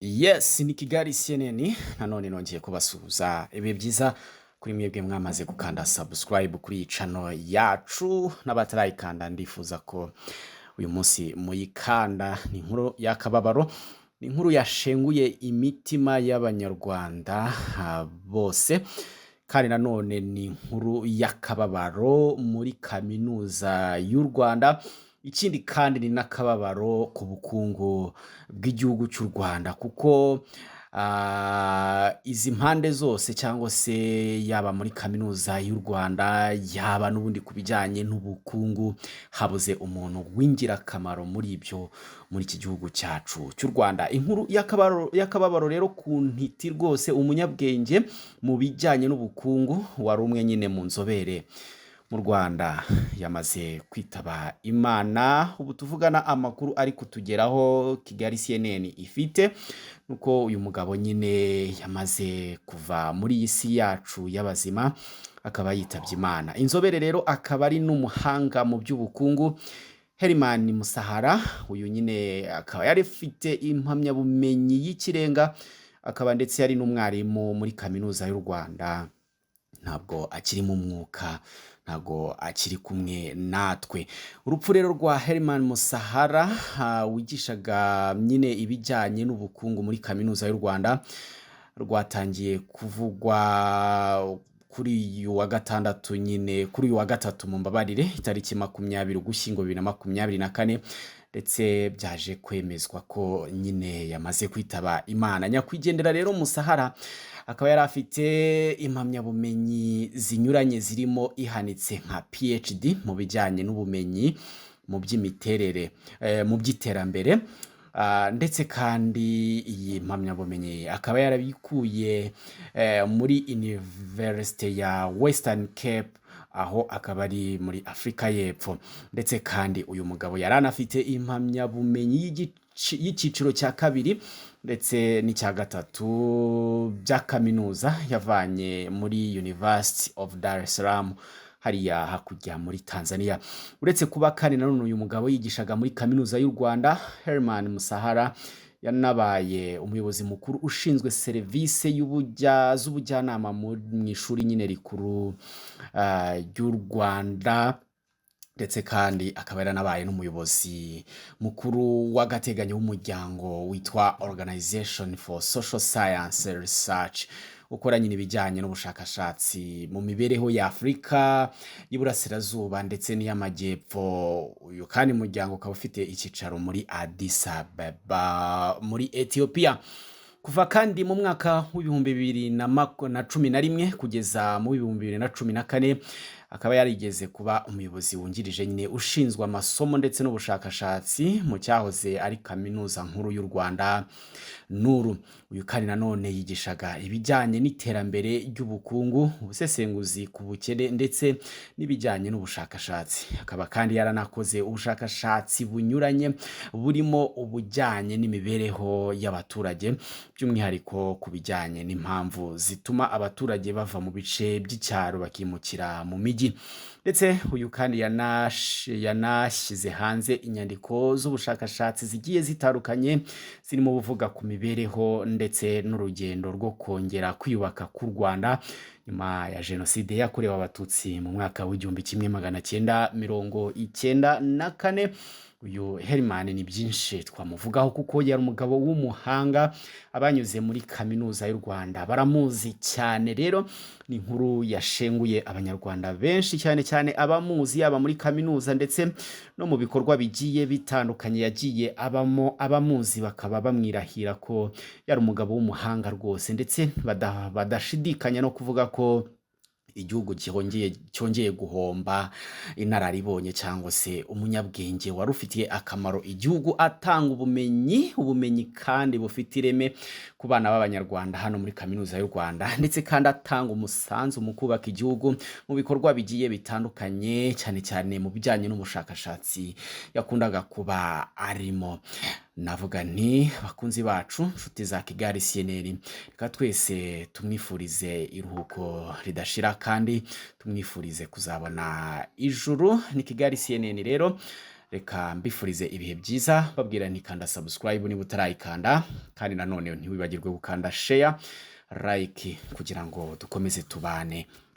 Yes, ni Kigali CNN. Nanone nongeye kubasuhuza. Ibihe byiza kuri mwebwe mwamaze gukanda subscribe kuri iyi channel yacu, n'abatarayikanda ndifuza ko uyu munsi muyikanda. Ni inkuru y'akababaro, ni inkuru yashenguye imitima y'Abanyarwanda bose, kandi nanone ni inkuru y'akababaro muri Kaminuza y'u Rwanda. Ikindi kandi ni n'akababaro ku bukungu bw'igihugu cy'u Rwanda, kuko izi mpande zose, cyangwa se yaba muri Kaminuza y'u Rwanda, yaba n'ubundi ku bijyanye n'ubukungu, habuze umuntu w'ingirakamaro muri ibyo muri iki gihugu cyacu cy'u Rwanda. Inkuru y'akababaro rero ku ntiti rwose, umunyabwenge mu bijyanye n'ubukungu wari umwe nyine mu nzobere mu Rwanda yamaze kwitaba Imana. Ubu tuvugana, amakuru ari kutugeraho Kigali CNN ifite nuko uyu mugabo nyine yamaze kuva muri iyi si yacu y'abazima, akaba yitabye Imana. Inzobere rero akaba ari n'umuhanga mu by'ubukungu, Herman Musahara. Uyu nyine akaba yari afite impamyabumenyi y'ikirenga, akaba ndetse yari n'umwarimu muri Kaminuza y'u Rwanda. Ntabwo akiri mu mwuka, ntabwo akiri kumwe natwe. Urupfu rero rwa Herman Musahara, wigishaga nyine ibijyanye n'ubukungu muri Kaminuza y'u Rwanda, rwatangiye kuvugwa kuri uyu wa gatandatu nyine, kuri uyu wa gatatu mumbabarire, itariki 20 Ugushyingo 2024, ndetse byaje kwemezwa ko nyine yamaze kwitaba Imana. Nyakwigendera rero Musahara akaba yari afite impamyabumenyi zinyuranye, zirimo ihanitse nka PhD mu bijyanye n'ubumenyi mu by'imiterere, mu by'iterambere. Ndetse kandi iyi mpamyabumenyi akaba yarabikuye muri University ya Western Cape, aho akaba ari muri Afurika y'Epfo. Ndetse kandi uyu mugabo yari anafite impamyabumenyi y'icyiciro cya kabiri ndetse n'icya gatatu bya kaminuza yavanye muri University of Dar es Salaam, hariya hakurya muri Tanzania. Uretse kuba kandi nanone uyu mugabo yigishaga muri Kaminuza y'u Rwanda, Herman Musahara yanabaye umuyobozi mukuru ushinzwe serivisi z'ubujyanama mu ishuri nyine rikuru ry'u Rwanda, ndetse kandi akaba yaranabaye n'umuyobozi mukuru w'agateganyo w'umuryango witwa Organization for Social Science Research, ukora nyine ibijyanye n'ubushakashatsi mu mibereho ya Afurika y'Iburasirazuba ndetse n'iy'Amajyepfo. Uyu kandi muryango ukaba ufite icyicaro muri Addis Ababa muri Ethiopia. Kuva kandi mu mwaka w'2011 kugeza mu 2014, akaba yarigeze kuba umuyobozi wungirije nyine ushinzwe amasomo ndetse n'ubushakashatsi mu cyahoze ari Kaminuza Nkuru y'u Rwanda, NUR. Uyu kandi nanone yigishaga ibijyanye n'iterambere ry'ubukungu, ubusesenguzi ku bukene ndetse n'ibijyanye n'ubushakashatsi. Akaba kandi yaranakoze ubushakashatsi bunyuranye, burimo ubujyanye n'imibereho y'abaturage, by'umwihariko ku bijyanye n'impamvu zituma abaturage bava mu bice by'icyaro bakimukira mu mijyi. Ndetse uyu kandi yanashyize hanze inyandiko z'ubushakashatsi zigiye zitandukanye, zirimo ubuvuga ku mibereho ndetse n'urugendo rwo kongera kwiyubaka k'u Rwanda nyuma ya Jenoside yakorewe Abatutsi mu mwaka w'1994. Uyu Herman ni byinshi twamuvugaho, kuko yari umugabo w'umuhanga. Abanyuze muri Kaminuza y'u Rwanda baramuzi cyane. Rero ni inkuru yashenguye Abanyarwanda benshi, cyane cyane abamuzi, yaba muri kaminuza ndetse no mu bikorwa bigiye bitandukanye yagiye abamo. Abamuzi bakaba bamwirahira ko yari umugabo w'umuhanga rwose, ndetse badashidikanya no kuvuga ko igihugu cyongeye guhomba inararibonye, cyangwa se umunyabwenge wari ufitiye akamaro igihugu, atanga ubumenyi, ubumenyi kandi bufite ireme ku bana b'Abanyarwanda hano muri Kaminuza y'u Rwanda, ndetse kandi atanga umusanzu mu kubaka igihugu mu bikorwa bigiye bitandukanye, cyane cyane mu bijyanye n'ubushakashatsi yakundaga kuba arimo. Navuga nti bakunzi bacu, inshuti za Kigali CNN, reka twese tumwifurize iruhuko ridashira kandi tumwifurize kuzabona ijuru. Ni Kigali CNN rero. Reka mbifurize ibihe byiza, babwira nti kanda subscribe niba utarayikanda, kandi nanone ntiwibagirwe gukanda share, like, kugira ngo dukomeze tubane.